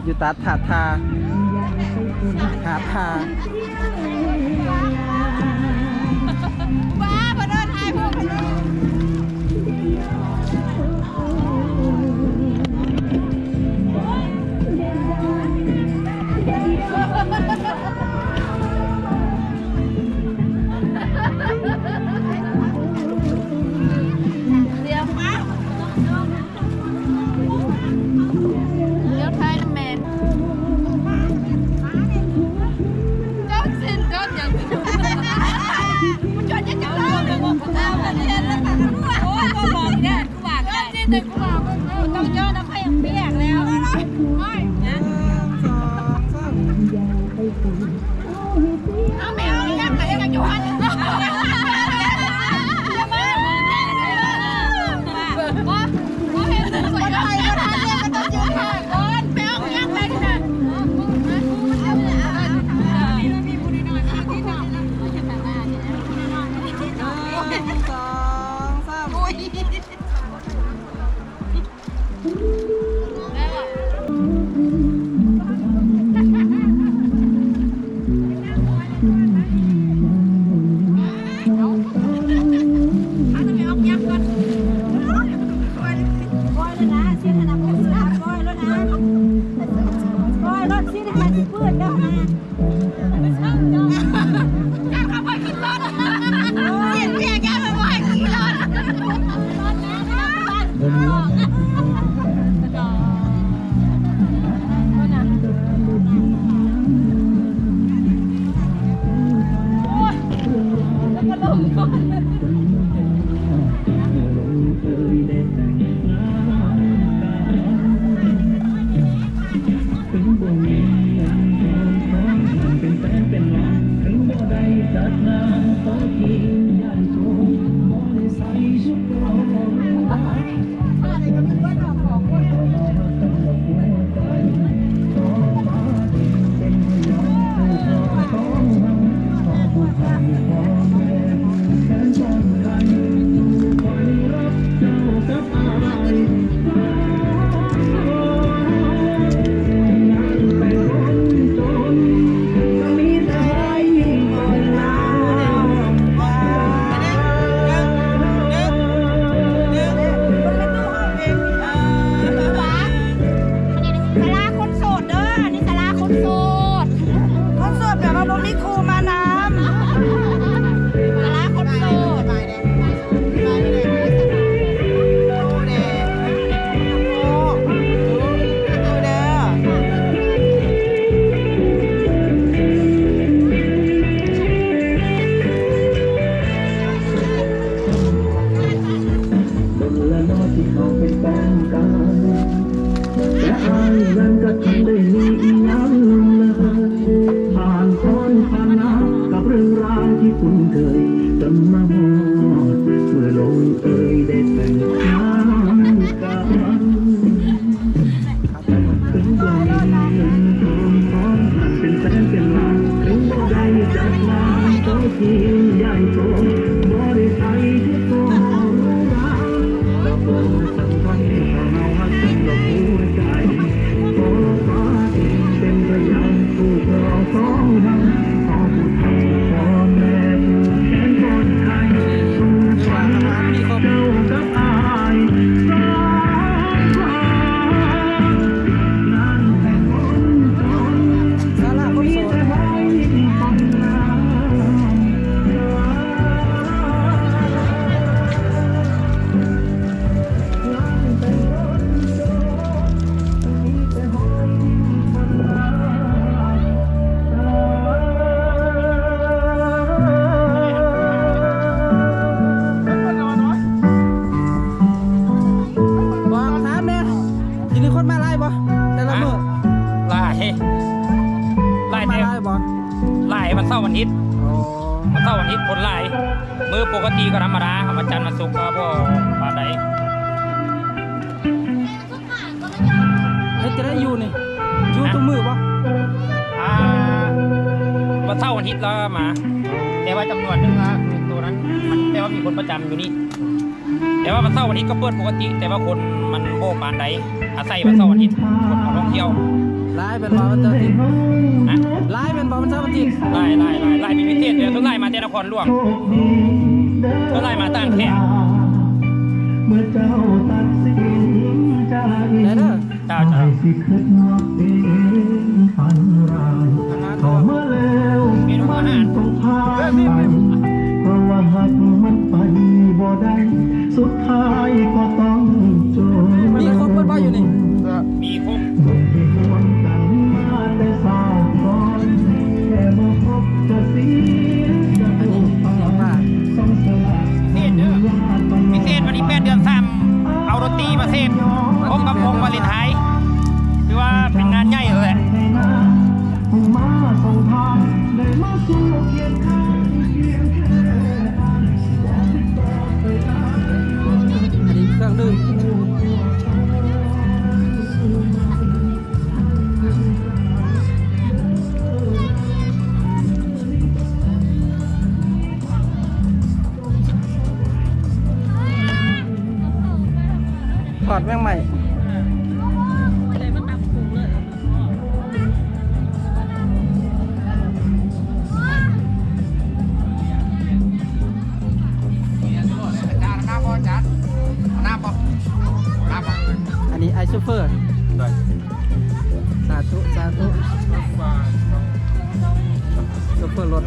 ຢູ່ຕາດ ທາດທາ ຫາດທາ ວ້າ ບໍ່ໂດນຖ່າຍຮູບ ດຽວ ດຽວຖ່າຍນຳແມ່ ເຈົ້າຊິນ ເຈົ້າຫຍັງ ມັນຈອດຍັງຈະເອົາ ເອົາ ໂອ້ຍ ບໍ່ບອກແດ່ ກູບອກແດ່ ເຈົ້າຊິນ ແຕ່ກູບອກ ເອີ ບໍ່ຕ້ອງຍ້ອນ ເອົາໄປປຽກແລ້ວ ໂອ້ຍ ນະ ເອົາແມ່ ເອົາຍັງໄປກັນຢູ່ຫັ້ນ ສາລາຄົນໂສດເດີ ອັນນີ້ສາລາຄົນໂສດ ຄົນໂສດແບບວ່າບໍ່ມີຄູ່ມານຳ ສາລາຄົນໂສດ. ເບິ່ງລະເນາະ ທີ່ເຮົາເປັນແຟນກັນ ແຕ່ອ້າຍນັ້ນກໍທັນໄດ້ມີອີ່ຫຍັງເລີຍ ຜ່ານຮ້ອນຜ່ານໜາວກັບເລື່ອງລາວທີ່ຄຸ້ນເຄີຍ ຈົນມາຮອດມື້ລົງເອີຍໄດ້ແຕ່ງງານກັນ. ເຖິງບໍ່ມີເງິນທອງ ເປັນແສນເປັນລ້ານ ເຖິງບໍ່ໄດ້ຈັດງານໂຕທີ່ໃຫຍ່ໂຕ ບໍ່ໄດ້ໃສ່ຊຸດໂຕຫຼູຫຼາ ກໍບໍ່ສຳຄັນ ເພາະເຮົາຮັກກັນດ້ວຍຫົວໃຈ ຂໍຝາກເປັນພະຍານ ຜູ້ຄອງສອງເຮົາ ຂໍຜູ້ເຖົ້າພໍ່ແມ່ ຜູ້ແທນຄົນໄທ ສູ່ສາເຈົ້າກັບອ້າຍ ສອງຄົນ. ສາລາຄົນໂສດ ບອກຖາມແດ່ ຢູ່ນີ້ຄົນມາຫຼາຍບໍ່ແຕ່ລະມື້? ຫຼາຍ ຫຼາຍ ຄົນມາຫຼາຍບໍ່? ຫຼາຍ ວັນເສົາວັນອາທິດ. ອໍ ວັນເສົາວັນອາທິດຄົນຫຼາຍ ມື້ປົກກະຕິກໍທຳມະດາ ວັນຈັນວັນສຸກກໍບໍ່ປານໃດ. ເຮັດຈັ່ງໃດຢູ່ນີ້? ຢູ່ທຸກມື້ບໍ່? ອ່າ ວັນເສົາວັນອາທິດລາວມາ ແຕ່ວ່າຈຳນວນໜຶ່ງລະຄືໂຕນັ້ນ ມັນ ແຕ່ວ່າມີຄົນປະຈຳຢູ່ນີ້. ແຕ່ວ່າວັນເສົາວັນອາທິດກໍເປີດປົກກະຕິ ແຕ່ວ່າຄົນມັນບໍ່ປານໃດ ອາໄສວັນເສົາວັນອາທິດຄົນມາທ່ອງທ່ຽວ. ຫຼາຍແມ່ນບໍ່ວັນເສົາວັນອາທິດ? ຮະ? ຫຼາຍແມ່ນບໍ່ວັນເສົາວັນອາທິດ? ຫຼາຍ ຫຼາຍ ຫຼາຍ ຫຼາຍມີພິເສດເດີ ສ່ວນຫຼາຍມາແຕ່ນະຄອນຫຼວງ ສ່ວນຫຼາຍມາຕ່າງແຂວງ. ໄດ້ເດີ. ເຈົ້າ ເຈົ້າ ເມນູອາຫານ ມີຄົບເບິດບໍ່ຢູ່ນີ້? ມີຄົບ. ອັນນີ້ເສຍງວ່າ ພິເສດເດີ ພິເສດວັນທີແປດເດືອນສາມ ເອົາດົນຕີມາເສບ ພ້ອມກັບວົງວາເລນທາຍ ຖືວ່າເປັນງານໃຫຍ່ເລີຍແຫຼະ. ອັນນີ້ເຄື່ອງດື່ມ ທອດແມງໄມ້. ອັນນີ້ອ້າຍໂຊເຟີ. ສາທຸ ສາທຸ ໂຊເຟີລົດ.